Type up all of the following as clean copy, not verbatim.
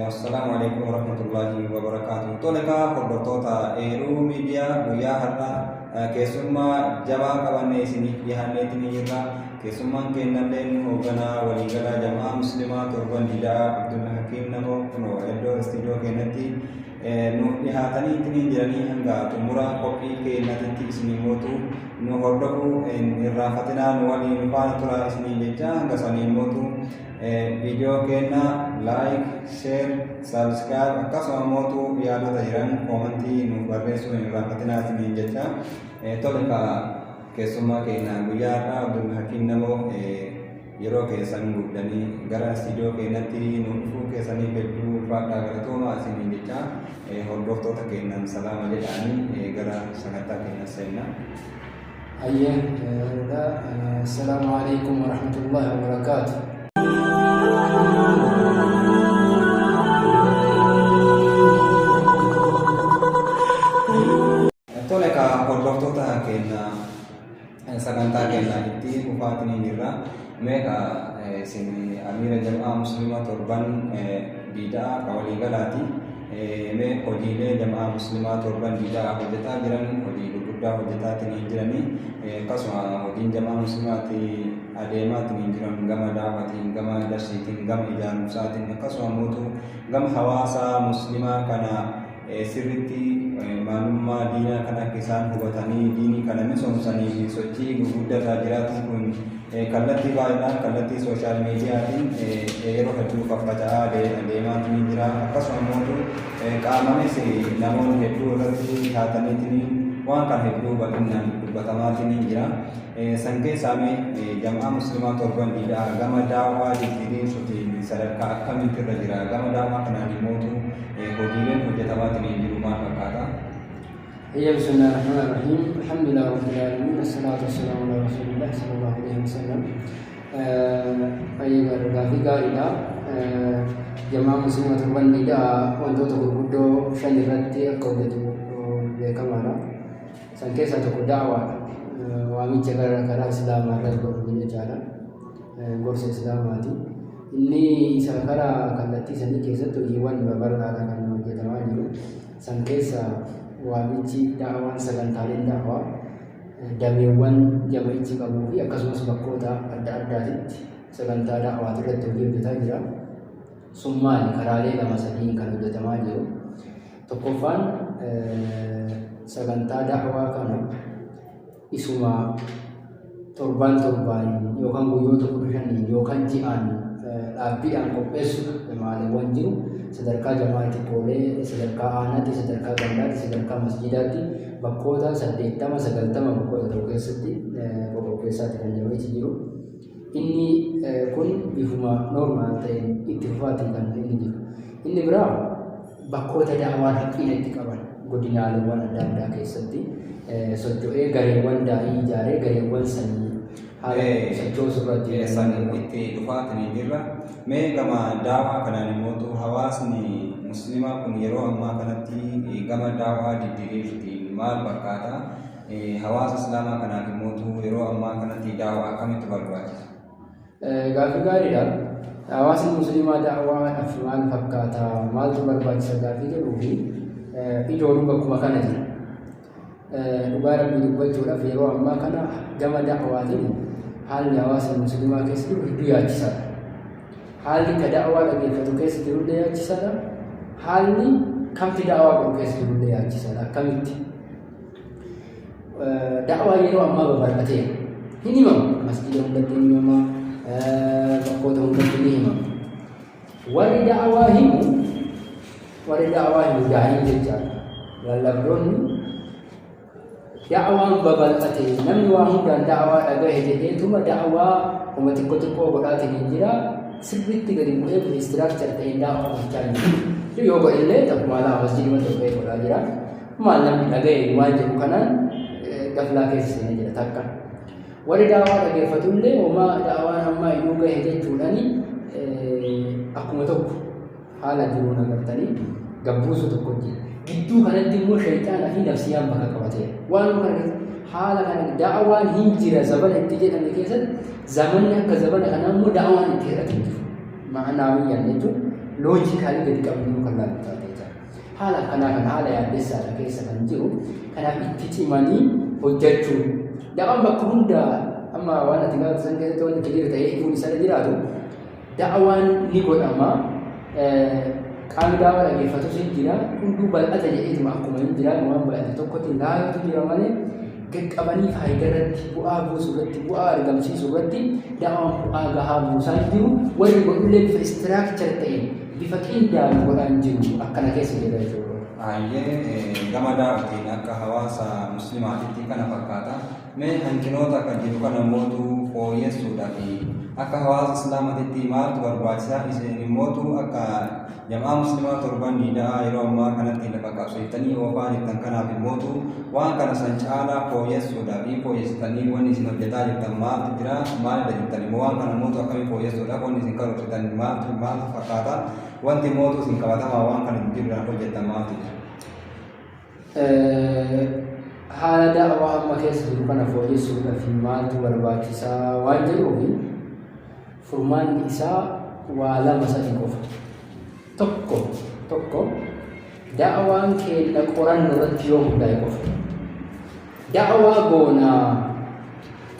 Assalaamu alaikum warahmatullaahi wabarakaatuh. Tole kaa hordoftoota Eeruu Miidiyaa, guyyaa har'aa keessummaa jabaa qabannee isiniif dhiyaanneetti ni jirra. Keessummaan keennalleen hoogganaa waliigalaa Jama'aa Muslimaa Torban Didaa Abdul Hakiim Namoo kunoo iddoo istiidiyoo keenyatti nuuf dhihaatanii ni jiranii. Hanga xumura qophii keenyatitti isinii mootu nu hordofuu hin irraanfatinaa, nu waliin nu faana tura isiniin jecha. Hanga sanii mootu viidiyoo keenya like, share, subscribe akkasuma mootu yaadota jiran koomantii nuuf barreessuu hin irraanfatinaa isiniin jecha. Tole ka keessummaa keenya guyyaa har'aa Abdul Hakiim Namoo, yeroo keessan guddanii gara istiidiyoo keenyatti nu dhufuu keessaniif hedduu ulfaadhaa, galatoomaa isiniin jecha. Hordoftoota keenyan salaama jedhaanii gara sagantaa keenya seenna. Hayyee, assalaamu alaikum warahmatullahi wabarakaatu. Tole ka hordoftoota keenya, sagantaa keenya itti fufaatiin jirra. Mee ka isin amiira Jam'aa Muslimaa Torban Diidaa ka waliigalaati. Mee hojiilee Jam'aa Muslimaa Torban Diidaa hojjetaa jiran, hojii gurguddaa hojjetaatiin jiranii, akkasuma hojiin Jam'aa Muslimaatti adeemaatiin jiran gama daawwatiin, gama darsiitiin, gama ijaarumsaatiin, akkasuma mootu gama hawaasa muslimaa kana sirritti maalummaa diinaa kana akka isaan hubatanii diinii kana misoomsanii fi sochii gurguddaa irraa jiraatan kun kallattii baay'eedhaan kallattii social miidiyaatiin yeroo hedduu faffaca'aa deemaatiin jira. Akkasuma mootu qaamanis namoonni hedduu irratti dhihaataniitiin waan kana hedduu bal'inaan dubbatamaatiin jira. San keessaa mee Jam'aa Muslimaa Torban Diidaa gama daawwaa didiriirsuutiin sadarkaa akkamiitti irra jira? Gama daawwaa kanaan immootu hojiileen hojjetamaatiin jiru maal fakkaata? هي بسم الله الرحمن الرحيم، الحمد لله رب العالمين، الصلاة والسلام على رسول الله صلى الله عليه وسلم. Baay'ee gaafii gaariidha. Jamaa Musliima Torban Diidaa wantoota gurguddoo shan irratti akka hojjetu beekamaadha. San keessaa tokko da'awaadha. Waamicha gara karaa Islaamaa irratti godhu jechaadha. Gorsa Islaamaati. Inni isa karaa kallattii sanii keessatti hojiiwwan babal'aadha kan hojjetamaa jiru. San keessa waamichi da'awaan, sagantaaleen da'awaa dameewwan jama'ichi qabuu fi akkasumas bakkoota adda addaatitti sagantaa da'awaati irratti hojii hojjetaa jira. Sun maali? Karaalee lama sadiin kan hojjetamaa jiru. Tokkoffaan, sagantaa da'awaa kana isuma torbaan torbaan yookaan guyyoota 15n yookaan ji'aan dhaabbiidhaan qopheessuudha. Jamaaleewwan jiru sadarkaa jamaa xiqqoolee, sadarkaa aanaatti, sadarkaa gandaatti, sadarkaa masjidaatti bakkoota 80 90 bakkoota ta'u keessatti qopheessaatti kan jama'ichi jiru. Inni kun bifuma normal ta'een itti fufaatiin kan inni jiru. Inni biraa, bakkoota da'awaan hanqina itti qaban godinaaleewwan adda addaa keessatti socho'ee gareewwan daa'ii ijaaree gareewwan sanii haala sochoosuu irratti San itti dhufaatiin jirra. Mee gama daawaa kanaan immoo hawaasni muslimaa kun yeroo ammaa kanatti gama daawaa didiriirsuutiin maal fakkaata? Hawaasa islaamaa kanaaf immoo yeroo ammaa kanatti daawaa akkamitti barbaachisa? Gaaffii gaariidha. Hawaasni musliimaa da'awaadhaaf maal fakkaata? Maaltu barbaachisa gaaffii jedhuu fi ijoon bakkuma kana jira. Dhugaa Rabbii dubbachuudhaaf, yeroo ammaa kana gama da'awaatiin haalli hawaasni musliimaa keessa jiru hedduu yaachisaadha. Haalli ka da'awaa dhageeffatu keessa jirullee yaachisaadha. Haalli kamti da'awaa godhu keessa jirullee yaachisaadha. Akkamitti? Da'awaa yeroo ammaa babal'ateera. Hin himamu. Masjiida hundatti ni himama. Bakkoota hundatti ni himama. Warri da'awaa himu, warri da'awaa himu daa'iin jechaadha. Lallabdoonni da'awaan babal'ate, namni waa hundaan da'awaa dhagahe jedheetuma da'awaa uma xiqqoo xiqqoo godhaatiin hin jira. Sirriitti gadi bu'ee bifa structure ta'een da'awaa gochaa hin jiru. Yoo godhellee takkuma alaa masjiiduma tokko godhaa jira. Maal namni dhagahe waan jedhu kanaan gaflaa keessa seenee jira takka. Warri da'awaa dhageeffatullee homaa da'awaan ammaa inuu gahe jechuudhaani akkuma tokko haala jiruun agartanii gabbuusu tokko jira. Gidduu kanatti immoo shayxaanaa fi nafsiyaan bakka qabateera. Waan kana keessatti haala kana da'awaan hin jira zabana itti jedhame keessatti, zamanni akka zabana kanaa immoo da'awaan itti hir'ate hin jiru. Ma'anaawiyyan jechuun Logically gadi qabnee kan laallu taate jechaadha. Haala akkanaa kan haala yaaddessaadha keessa kan jiru. Kanaaf itti cimanii hojjechuun da'awaan bakka hundaa amma waan ati gaafatu san keessatti wanti clear ta'ee ifuun isarra jiraatu, da'awaan ni godhama. Qaamni da'awaa dhaggeeffatus hin jira. Hunduu bal'ata jedheetuma akkuma hin jira, waan bal'ate tokkotti laalutu jira malee, gaqqabanii faayidaa irratti, bu'aa buusuu irratti, bu'aa argamsiisuu irratti da'awaan bu'aa gahaa buusaa hin jiru. Warri godhullee bifa structure ta'een, bifa qindaa'een godhaa hin jiru, akkana keessa jira jechuudha. Baay'ee gama daawwatiin akka hawaasa muslimaatitti kana fakkaata. Mee hanqinoota kan jiru kana mootu fooyyessuudhaaf akka hawaasa islaamatitti maaltu barbaachisaa? Isin immootu akka jamaa muslimaa torban diidaa yeroo ammaa kanatti lafa qabsiiftanii oofaa jirtan kanaaf immootu waan kana san caalaa fooyyessuudhaaf fooyyessitanii wanni isin hojjetaa jirtan maaltu jira? Maalirra jirtan immoo? Waan kana mootu akkamii fooyyessuudhaaf wanni isin karoorsitan maaltu maaltu fakkaata? Wanti mootu isin qabatamaa waan kana jijjiiruudhaaf hojjettan maaltu jira? Haala da'awaa amma keessa jiru kana fooyyessuudhaaf maaltu barbaachisaa waan jedhuuf, furmaanni isaa waa lama sadi qofa. Tokko da'awaan keenya qorannoo irratti yoo hundaa'e qofa. Da'awaa goonaa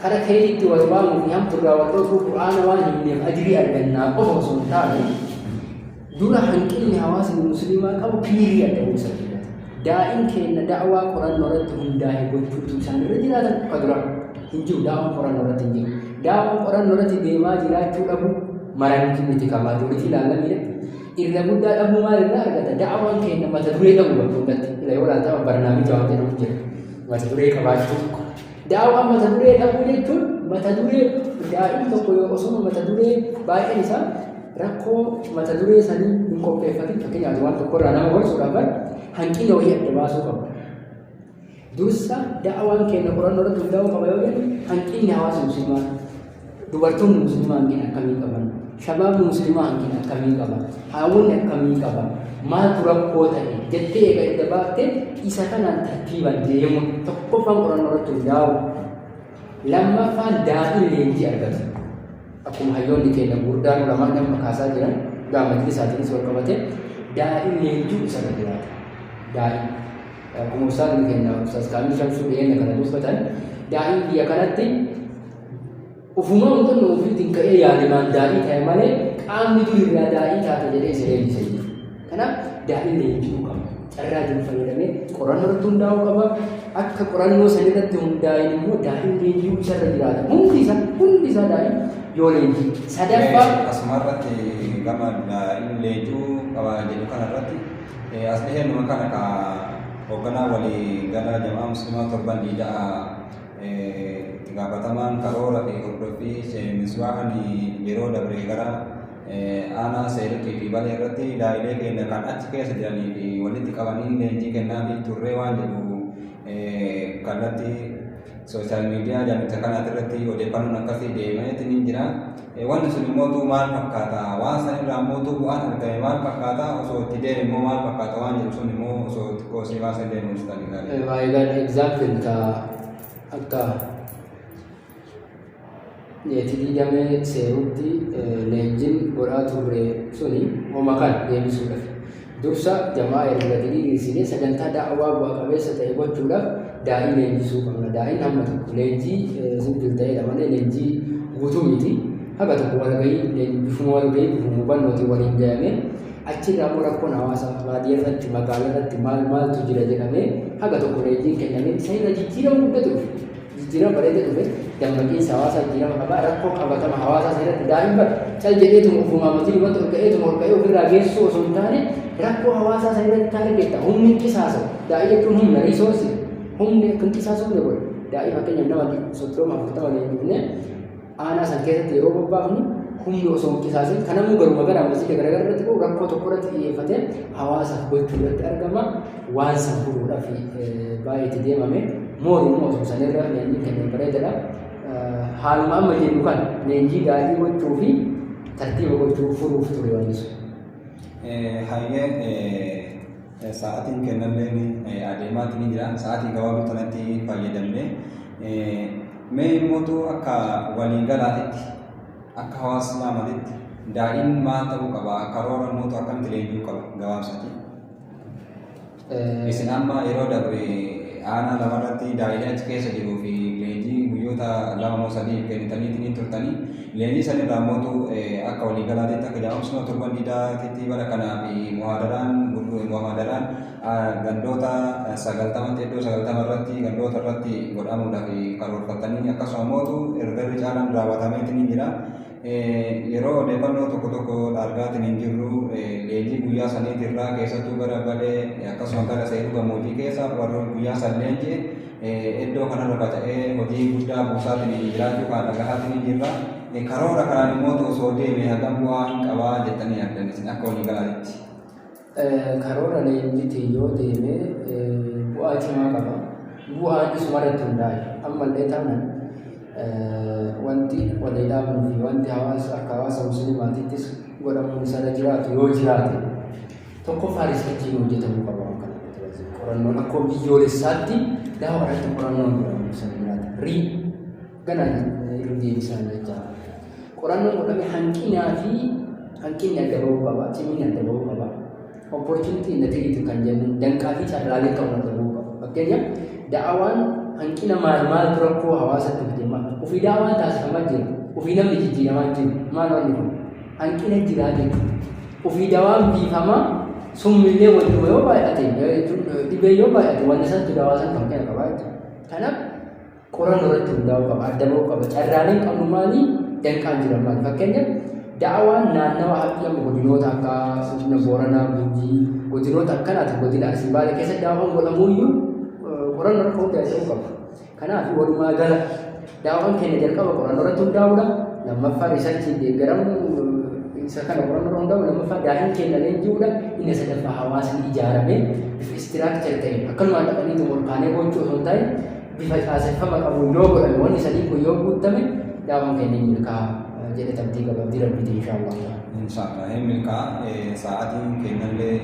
kara keetitti wal waamuu fi hamturraa wal dhorkuu, Qur'aana waan himneef ajrii argannaa qofa osoo hin taane, dura hanqinni hawaasni musliimaa qabu clear adda buusa jiraata. Daa'in keenya da'awaa qorannoo irratti hundaa'e gochuutu isaan irra jiraatan akka dura hin jiru. Da'awaan qorannoo irratti hin jiru. Da'awaan qorannoo irratti deemaa jiraachuu dhabu maranti miti kan majority ilaallamidha. Irra guddaa dhabuu maal irraa argata? Da'awaan keenya mata duree dhabu bakka hundatti. Ila yoo ilaaltama barnaamija waan jedhamu jira. Mata duree qabaachuu. Da'awaan mata duree dhabuu jechuun mata duree daa'imni tokko yoo osuma mata duree baay'een isaa rakkoo mata duree sanii hin qopheeffatin, fakkeenyaaf waan tokkorraa nama gorsuudhaaf hanqina wayii adda baasuu qaba. Dursa da'awaan keenya qorannoo irratti hundaa'uu qaba yoo jennu, hanqinni hawaasa musliimaa, dubartoonni musliimaa hanqina akkamii qaban, shabaabni musliimaa hanqina akkamii qaba, haawwonni akkamii qaba, maaltu rakkoo ta'e jettee eega adda baaftee isa kanaan tartiibaan deemu, tokkoffaan qorannoo irratti hundaa'u. Lammaffaan daa'in leenjii argatu. Akkuma hayyoonni keenya gurguddaan ulamaan nama kaasaa jiran gaa majlisaatiinis wal qabate, daa'in leenjii isarra jiraata. Daa'in akkuma ustaazni keenya Ustaaz Kaamil Shamsuu dhiyeenya kana dubbatan, daa'in biyya kanatti ufuma wantoonni ofiitiin ka'ee yaalimaan daa'ii ta'e malee qaamni dur irraa daa'ii taate jedhee isa leenjisa jiru. Kanaaf daa'in leenji'uu qaba. Carraa jiru fayyadamee qorannoo irratti hundaa'uu qaba. Akka qorannoo san irratti hundaa'in immoo daa'in leenji'uu isarra jiraata. Hundi isaa daa'in yoo leenjii. Sadaffaa Asuma irratti gama daa'in leenjuu qaba jedhu kana irratti as dhiheenuma kana ka hoogganaa walii gala jamaa muslimaa torban diidaa itti gaafatamaan karoora fi hordoffii misbaahan yeroo dabre gara aanaa seerutii fi balee irratti daa'ilee keenya kan achi keessa jiranii fi walitti qabanii leenjii kennaa fi turree waan jedhu kallattii social media jamicha kanaati irratti odeeffannoon akkasii deemeetiin hin jira. Wanni sun immoo maal fakkaata? Waan san irraa immoo bu'aan argame maal fakkaata? Osoo itti deeme immoo maal fakkaata? Waan jedhu sun immoo osoo xiqqoo si baasee deemu ibsitanii gaarii. Baay'ee gaarii. Example ka akka neetii damee seerutti leenjiin godhaa turre suni homa kan deebisuudhaaf. Dursa jamaa erga gadi diriirsinee sagantaa da'awaa bu'a qabeessa ta'e gochuudhaaf daa'ii leenjisuu qabna. Daa'iin hamma tokko leenjii simple ta'edha malee leenjii guutuu miti. Haga tokko walgahii, bifuma walgahii, bifuma hubannootiin waliin gahame, achirraa immoo rakkoon hawaasa baadiyyaa irratti, magaalaa irratti maal maaltu jira jedhamee haga tokko leenjiin kennamee isa irra jijjiirama guddatu dhufe. Jijjiirama bareeda dhufe, dammaqiinsa hawaasaa jijjiirama qabaa, rakkoo qabatama hawaasaa irratti daa'im bara cal jedheetuma ofumaa matii dhumatti ol ka'eetuma ol ka'ee ofirraa geessisuu osoo hin taane, rakkoo hawaasaa sana irratti taargeetta. Humni hin qisaasamu. Daa'ii jechuun humna, resource, humni akka hin qisaasofne godha. Daa'ii fakkeenyaaf nama 30 40 leenjifnee aanaa san keessatti yeroo bobbaafnu, humni osoo hin qisaasin kanamuu garuma gara masjiida garagara irratti qabu rakkoo tokko irratti xiyyeeffatee hawaasaaf gochuu irratti argama. Waan san furuudhaaf baay'ee itti deemame. Moor immoo osoo sanirra leenjiin kennan bareedadha. Haaluma amma jennu kan leenjii gaarii gochuu fi tartiiba gochuu furuuf ture wanni sun. Hayyee, sa'aatiin kennalleen adeemaatiin ni jira. Sa'aatii gabaabduu kanatti fayyadamne. Mee immoo akka waliigalaatitti, akka hawaasa islaamaatitti Daa'iin maal ta'uu qaba? Karoora mootu akkamitti leenji'uu qaba? Gabaabsati. Isin amma yeroo dabre aanaa lamarratti daa'ilee achi keessa jiruu fi leenjii guyyoota 2 moo 3 kennitaniitiin turtanii leenjii sanirraa mootu akka waliigalaatitti akka jamaa muslima torban diidaatitti bara kanaa fi muhaadaraan gandoota 90tti iddoo 90 irratti gandoota irratti godhamuudhaaf karoorfatanii akkasuma mootu ergarri caalaan raawwatameetiin jira. Yeroo odeeffannoo tokko tokko argaatiin hin jirru leenjii guyyaa saniitirraa keessattuu gara Balee akkasuma gara Seeruu Gammoojjii keessa warra guyyaa san leenji'e iddoo kanarra faca'ee hojii guddaa buusaatiin hin jiraachuu kan dhagahaatiin hin jirra. Karoora kanaan immoo osoo deeme hagam bu'aa hin qabaa jettanii yaaddan isin akka waliigalaatti? Karoora leenjiitiin yoo deeme bu'aa cimaa qaba. Bu'aan isuma irratti hundaa'e. Ammallee taanaan wanti walii dhaabnuu fi wanti hawaasa akka hawaasa musliimaatittis godhamuun isarra jiraatu yoo jiraate tokkoffaa riisarchiin hojjetamuu qaba waan kana irratti. Qorannoon akkuma biyyoolessaatti daawa irratti qorannoon godhamuun isarra jiraata. Rii ganaa irra deebisaan jecha. Qorannoon godhame hanqinaa fi hanqinni adda bahuu qaba, ciminni adda bahuu qaba. Opportunity in the threat kan jennu danqaa fi carraalee qabu adda bahuu qaba. Fakkeenyaaf da'awaan hanqina maal maaltu rakkoo hawaasatti fide maal? Ofii da'awaan taasifamaa jira, ofii namni jijjiiramaa jiru maal wanni kun? Hanqina jiraa jechuudha. Ofii dawaan biifamaa summillee wajjuma yoo baay'ate jechuun dhibee yoo baay'ate wanni santu dawaa san hanqina qaba jechuudha. Kanaaf qorannoo irratti hundaa'uu qaba, adda bahuu qaba. Carraaleen qabnu maali? Danqaan jiran maali? Fakkeenyaaf da'awaan naannawa haphii amma godinoota akka godina Booranaa, Gujii, godinoota akkanaati godina Arsii Baalee keessa da'awaan godhamuuyyuu qorannoo irratti hundaa'e ta'uu qaba. Kanaaf walumaa gala da'awaan keenya jalqaba qorannoo irratti hundaa'uudha. Lammaffaa riisarchiin deeggaramu isa kana qorannoo irra hundaa'u lammaffaa daa'im keenya leenji'uudha. Inni sadaffaa hawaasni ijaaramee bifa istiraakchar ta'een akkanumaan dhaqanii ol kaanee gochuu osoo hin taane bifa caaseffama qabuun yoo godhame wanni sadii kun yoo guuttame daawwan keenya ni milkaa'a jedhee abdii qaba abdii rabbiiti inshaallah. Inshaallah hin milkaa'a sa'aatiin keenyallee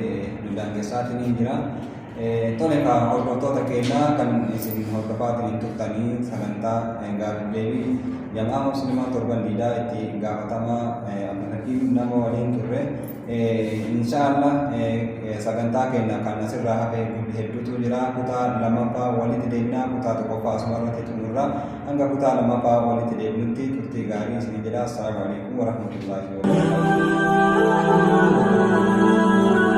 nu daangessaatiin hin jira. Tole kaa hordoftoota keenyaa kan isin hordofaatiin hin turtanii sagantaa gaaffiif deebii jamaa muslimaa torban diidaa itti gaafatamaa Abdulhakiim nama waliin turre. Inshaallah sagantaa keenya kan asirraa hafe hedduutu jira. Kutaa lammaffaa walitti deebina. Kutaa tokkoffaa asuma irratti xumurra. Hanga kutaa lammaffaa walitti deebinutti turtii gaarii isin jedha. Assalaamu alaikum warahmatullaahi wabarakaatuh.